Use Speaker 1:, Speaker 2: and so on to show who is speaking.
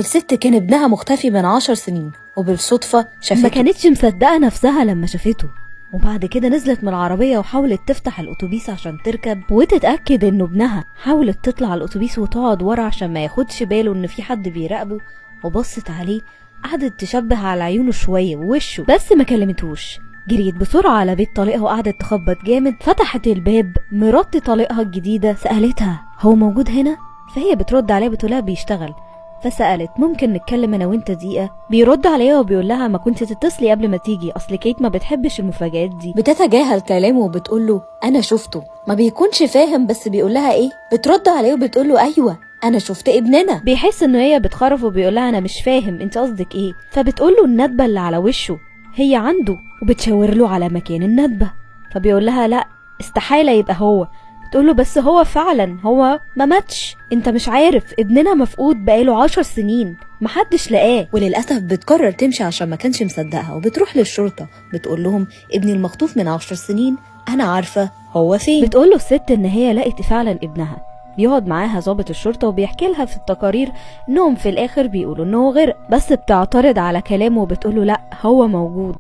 Speaker 1: الست كان ابنها مختفي من 10 سنين وبالصدفة شافته.
Speaker 2: ما كانتش مصدقة نفسها لما شافته، وبعد كده نزلت من العربية وحاولت تفتح الأتوبيس عشان تركب وتتأكد إنه ابنها. حاولت تطلع الأتوبيس وتقعد ورا عشان ما ياخدش باله إن في حد بيراقبه، وبصت عليه، قعدت تشبه على عيونه شوية ووشه، بس ما كلمتوش. جريت بسرعة على بيت طليقها وقعدت تخبط جامد. فتحت الباب مرات طليقها الجديدة، سألتها هو موجود هنا؟ فهي بترد عليها بتقولها بيشتغل. فسألت ممكن نتكلم انا وانت دقيقة؟ بيرد عليها وبيقول لها ما كنت تتصلي قبل ما تيجي، اصل كيت ما بتحبش المفاجآت دي.
Speaker 1: بتتجاهل كلامه وبتقول له انا شفته. ما بيكونش فاهم، بس بيقول لها ايه؟ بترد عليه وبتقول له ايوه، انا شفت ابننا.
Speaker 2: بيحس ان هي بتخرف وبيقول لها انا مش فاهم، انت قصدك ايه؟ فبتقول له الندبة اللي على وشه هي عنده، وبتشاور له على مكان الندبة. فبيقول لها لا، استحالة يبقى هو. تقول له بس هو فعلا، هو ما ماتش، انت مش عارف، ابننا مفقود بقاله 10 سنين، محدش لقاه.
Speaker 1: وللأسف بتقرر تمشي عشان ما كانش مصدقها، وبتروح للشرطة بتقول لهم ابني المخطوف من 10 سنين، أنا عارفة هو فين.
Speaker 2: بتقول له الست ان هي لقت فعلا ابنها. بيقعد معاها ضابط الشرطة وبيحكي لها في التقارير انهم في الاخر بيقولوا انه غرق، بس بتعترض على كلامه وبتقوله لا، هو موجود.